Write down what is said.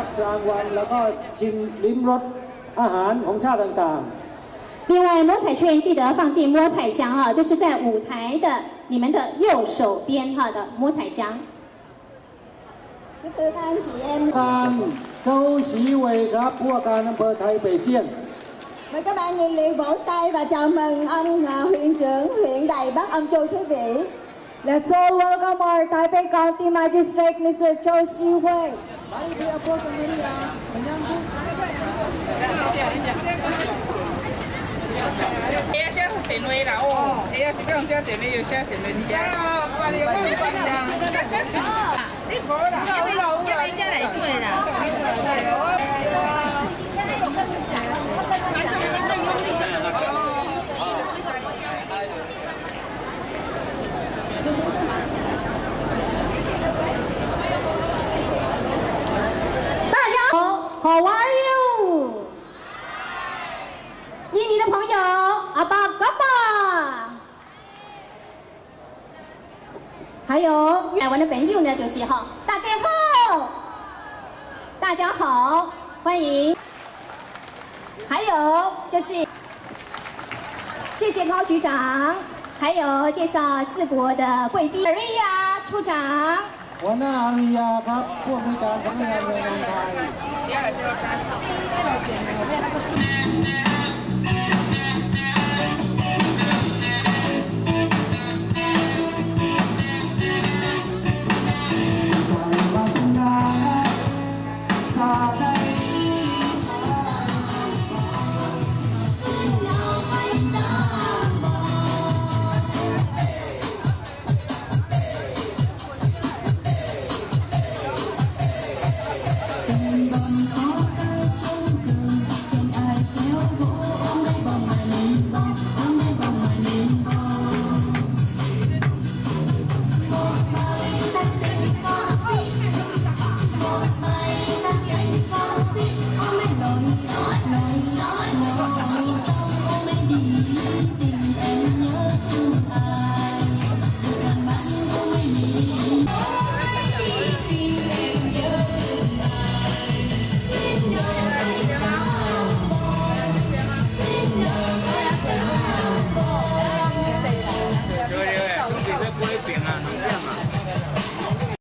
รับรางวัลแล้วก็ชิมลิ้มรสอาหารของชาติต่าง 另外，摸彩券记得放進摸彩箱啊，就是在舞台的你們的右手邊哈的摸彩箱。 Kính thưa các anh chị em, ๆการโจสีเวยครับผู้ว่าการอำเภอไทเปเซียน mời các bạn nhiệt liệt vỗ tay và chào mừng ông huyện trưởng huyện Đài Bắc, ông Chu Thế Vĩ. Let's all welcome our Taipei County Magistrate, Mr. Chou Shih-wei. Mari beri aplaus yang meriah menyambut 会晓写电话啦哦，会晓是讲写电话，又写电话你啊。你无啦，有啦有啦，才来过啦。大家好，How are you？印尼的朋友，apa kabar，還有台灣的朋友呢，就是哈，大家好，大家好，歡迎。還有就是，謝謝高局長，還有介紹四國的貴賓，瑞亞處長。 หัวหน้าอาริยาครับผู้อำนวยการสำนักงานแรงงานไทย